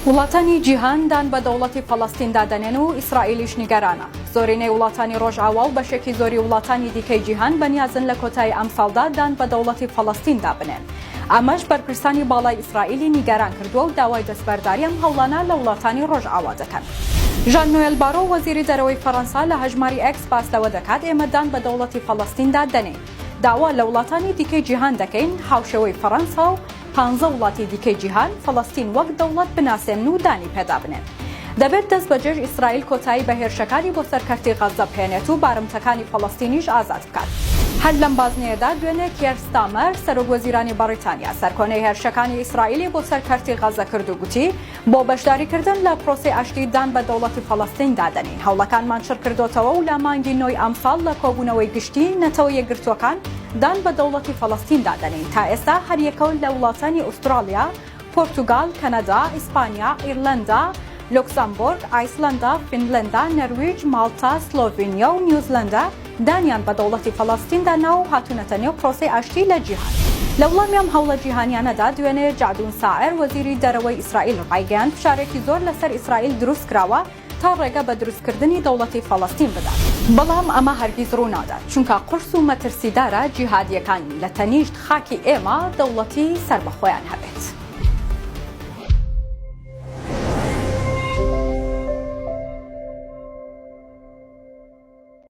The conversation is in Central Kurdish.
وڵاتانی جیهان دان بە دەوڵەتی فەڵەستیندا دەنێن و ئیسرائیلیش نیگەرانە. زۆرینەی وڵاتانی ڕۆژئاوا و بەشێکی زۆری وڵاتانی دیکەی جیهان بەنیازن لە کۆتایی ئەمساڵدا دان بە دەوڵەتی فەڵەستیندا بنێن. ئەمەش بەرپرسانی باڵای ئیسرائیلی نیگەران کردووە و داوای دەستبەرداری ئەم هەوڵانە لە وڵاتانی ڕۆژئاوا دەکەن. ژان نۆێل بارۆ، وەزیری دەرەوەی فەرەنسا لە هەژماری ئێکس باس لەوە دەکات، ئێمە دان بە دەوڵەتی فەڵەستیندا دەنێین. داوا لە وڵاتانی دیکەی جیهان دەکەین هاوشێوەی فەرەنسا و پانزە وڵاتی دیکەی جیهان، فەڵەستین وەک دەوڵەت بناسێنن و دانی پێدا بنێن. دەبێت دەستبەجێش ئیسرائیل کۆتایی بە هێرشەکانی بۆ سەر کەرتی غەززە بهێنێت و بارمتەکانی فەڵەستینیش ئازاد بکات. هەر لەم بازنەیەدا دوێنێ کیەر ستامەر، سەرۆک وەزیرانی بەڕیتانیا، سەرکۆنەی هێرشەکانی ئیسرائیلی بۆ سەر کەرتی غەززە کرد و گوتی، بۆ بەشداریکردن لە پرۆسەی ئاشتی دان بە دەوڵەتی فەڵەستیندا دەنێین. هەوڵەکانمان چڕکردۆتەوە و لە مانگی نۆی ئەمساڵ لە کۆبوونەوەی گشتی نەتەوە یەکگرتووەکان دان بە دەوڵەتی فەڵەستیندا دەنێین. تا ئێستا هەریەکە لە وڵاتانی ئوستراڵیا، پۆرتوگال، کەنەدا، ئیسپانیا، ئیرلەندا، لوکسامبۆرگ، ئایسلەندا، فینلەندا، نەرویج، ماڵتا، سلۆڤینیا و نیوزلەندا دانیان بە دەوڵەتی فەڵەستیندا ناوە و هاتوونەتە نێو پرۆسەی ئاشتی لە جیهان. لە وڵامی ئەم هەوڵە جیهانیانەدا دوێنێ جەعدون ساعر وەزیری دەرەوەی ئیسرائیل ڕایگەیاند فشارێکی زۆر لەسەر ئیسرائیل دروستکراوە تا ڕێگە بە دروستکردنی دەوڵەتی فەڵەستین بدات، بەڵام ئەمە هەرگیز ڕوونادات چونکە قورس و مەترسیدارە جیهادییەکان لە تەنیشت خاکی ئێمە دەوڵەتی سەربەخۆیان هەبێت.